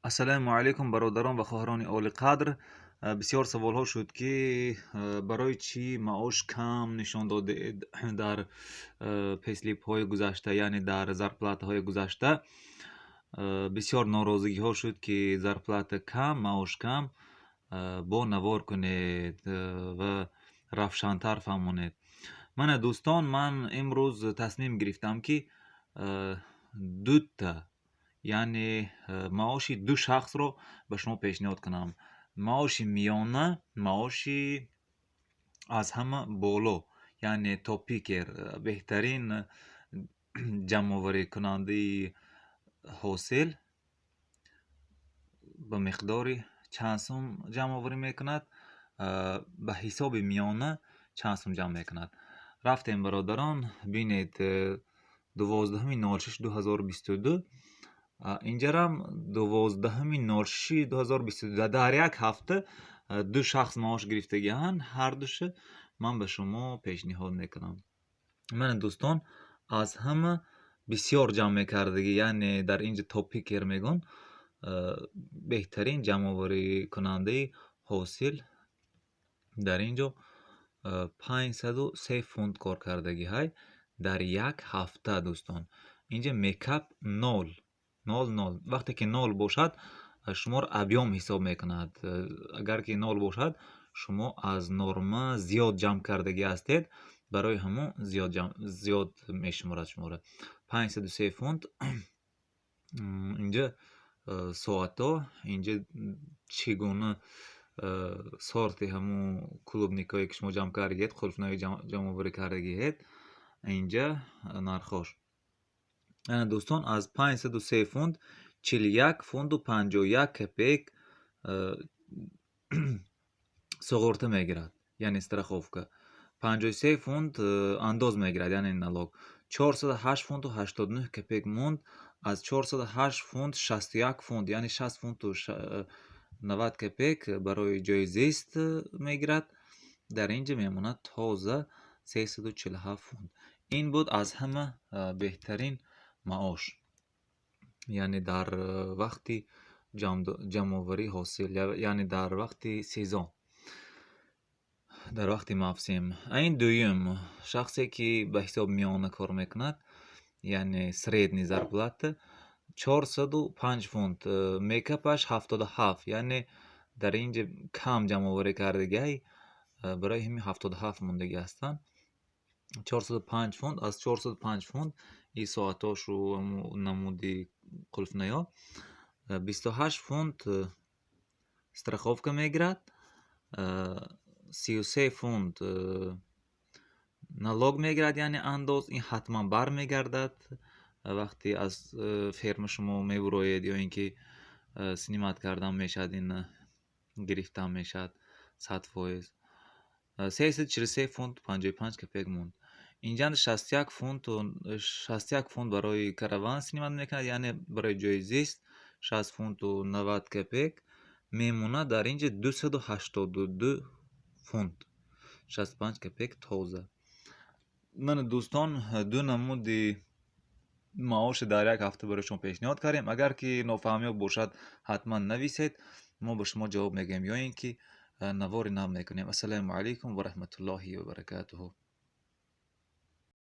Ассалому алайкум, бародарон ва хоҳарони олиқадр. Бисёр саволҳо шуд, ки барои чӣ маош кам нишон додед дар payslip ҳои гузашта, яъне дар зарплата ҳои гузашта. Бисёр норозигиҳо шуд, ки зарплата кам, маош кам, бо навор кунед ва равшантар фаҳмонед. Мана, дӯстон, ман имрӯз тасмим гирифтам, ки дута, яъне маоши ду шахсро ба шумо пешниҳод кунам: маоши миёна, маоши аз ҳама боло, яъне top picker, беҳтарин ҷамъоварикунандаи ҳосил ба миқдори чанд сум ҷамъоварӣ мекунад, ба ҳисоби миёна чанд сум ҷамъ мекунад. Рафтем, бародарон. Бинед, 12.06.2022, инҷарам 12.06.2022. Дар як ҳафта ду шахс маош гирифтагианд, ҳардуша ман ба шумо пешниҳод мекунам. Мана, дӯстон, аз ҳама бисёр ҷамъ мекардагӣ, яъне дар инҷа top picker мегӯн, беҳтарин ҷамъоварикунандаи ҳосил дар ин ҷо 503 фунт кор кардагиҳай дар як ҳафта. Дӯстон, инҷа make-up нол, нол, нол. Вақте ки нол бошад, шуморо объём ҳисоб мекунад. Агар ки нол бошад, шумо аз норма зиёд ҷамъ кардагӣ ҳастед, барои ҳамон зиёд мешуморад шуморо. 503 фунт. Инҷа соатҳо, инҷа чӣ гуна сорти ҳамун клубника ое ки шумо ҷамъ кардагиед, қулфнаи ҷамъоварӣ кардагиед, инҷа нархош. Ана, дӯстон, аз 503 фунт 41 фунту 51 копеек суғурта мегирад, яъне страховка, 53 фунт андоз мегирад, яъне налог, 408 фунту 89 копеек монд. Аз 408 фунт 61 фунт, яъне 60 фунту 90 копеек барои ҷои зист мегирад. Дар ин ҷо мемонад тоза 347 фунт. Ин буд аз ҳама беҳтарин маош, яъне дар вақти ҷамъоварии ҳосил, яъне дар вақти сезон, дар вақти мавсим. Ин дуюм шахсе, ки ба ҳисоби миёна кор мекунад, яъне средний зарплата 405 фунт, make-up аш 77, яъне дар ин ҷо кам ҷамъоварӣ кардагиай, барои ҳамин 77 мондагӣ ҳастанд. 405 фунт, аз 405 фунт и соатошу намуди қулфнаё 28 фунт страховка мегирад, 33 фунт налог мегирад, яъне андоз. Ин ҳатман бармегардад, вақте аз ферма шумо мебуроед ё ин ки снимать кардан мешавад, ин гирифтан мешавад 100%. 343 фунт 55 копеек монд. Инҷанда 61 фунту 61 фунт барои караван снимать мекунад, яъне барои ҷои зист 60 фунту 90 копеек мемонад. Дар ин ҷо 282 фунт 65 копеек тоза. Мана, дӯстон, ду намуди маоше дар як ҳафта барои шумо пешниҳод кардем. Агар ки нофаҳмиҳо бошад, ҳатман нависед, мо ба шумо ҷавоб мегӯем ё ин ки навори нав мекунем. Ассалому алайкум ва раҳматуллоҳи ва баракатуҳу.